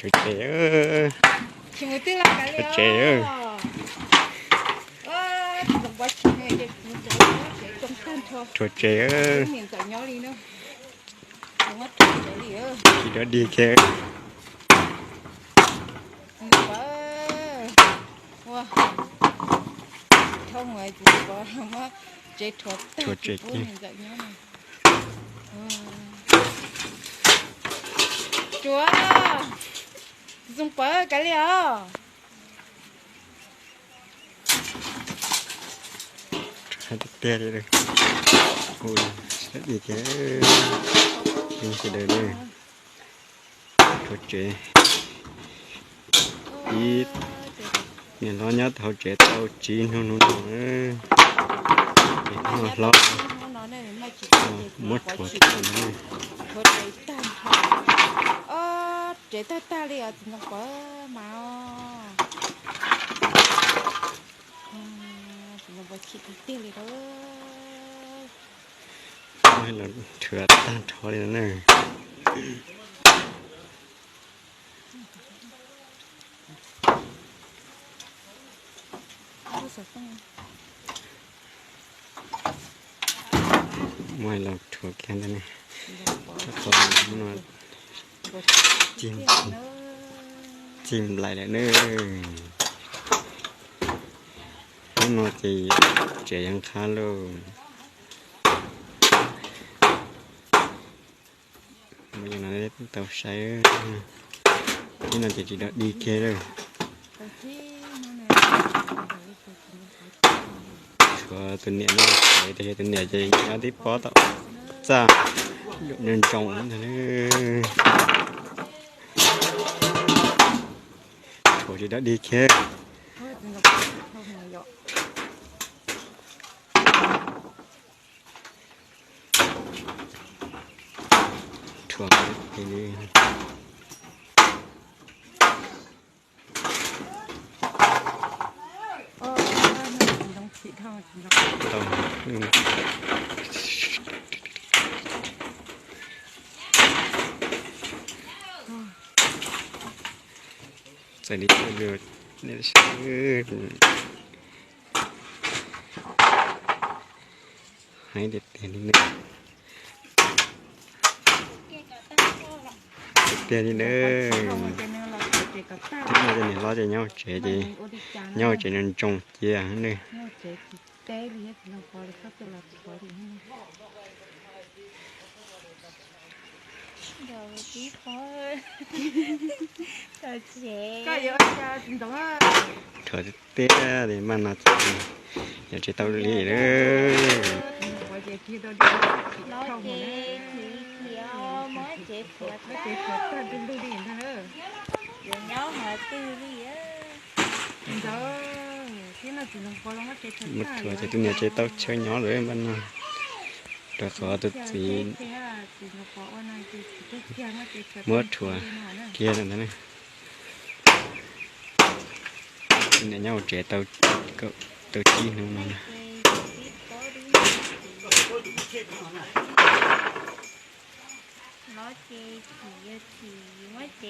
Rhuav tsev, rhuav tsev. Tsis dog dig kiag. Rhuav tsev kiag. Tsuav, Zoo Pov, kav liam os. Tiag tiag li. Ui, sab dim kiag. Sawv daws na, rhuav tsev. Ib niam hlob nyob hauv tsev tau tsib hnub hnub no. Niam hlob muab rhuav kiag no. Rhuav tsev tag nrho. Ob, tsev tag tag li os, txiv Ntxoov Pov mas os. Txiv Ntxoov Pov chim tiag tiag li os. Muab los rhuav tag nrho li na. Muab los rhuav kiag ntag ne. Rau qhov no txij nplaim lawm ne. Hnub no ces tsev yeej qab lauj. Tau saib, ib no ces tsis dog dig kiag lawm. Tshuav tus niam no, tus niam ces nyob tib pob tom txaj, ntsoos ntsoos ntag. Tshuav tsis dog dig kiag. Rhuav li. Txawm li, heev tiag tiag li ne. Tiag tiag li ne. Niam hlob ces nyob hauv tsev ces nyob hauv tsev ntsoos cia ne. Rhuav tiag tiag li mas no ces yog tsis tau li lawm. Muab rhuav ces tus niam ces tau chaw nyob lawm mas no. Rau qhov tus txiv muab rhuav kiag lawm ntag ne. Tus niam nyob hauv tsev tau tsib hnub no na.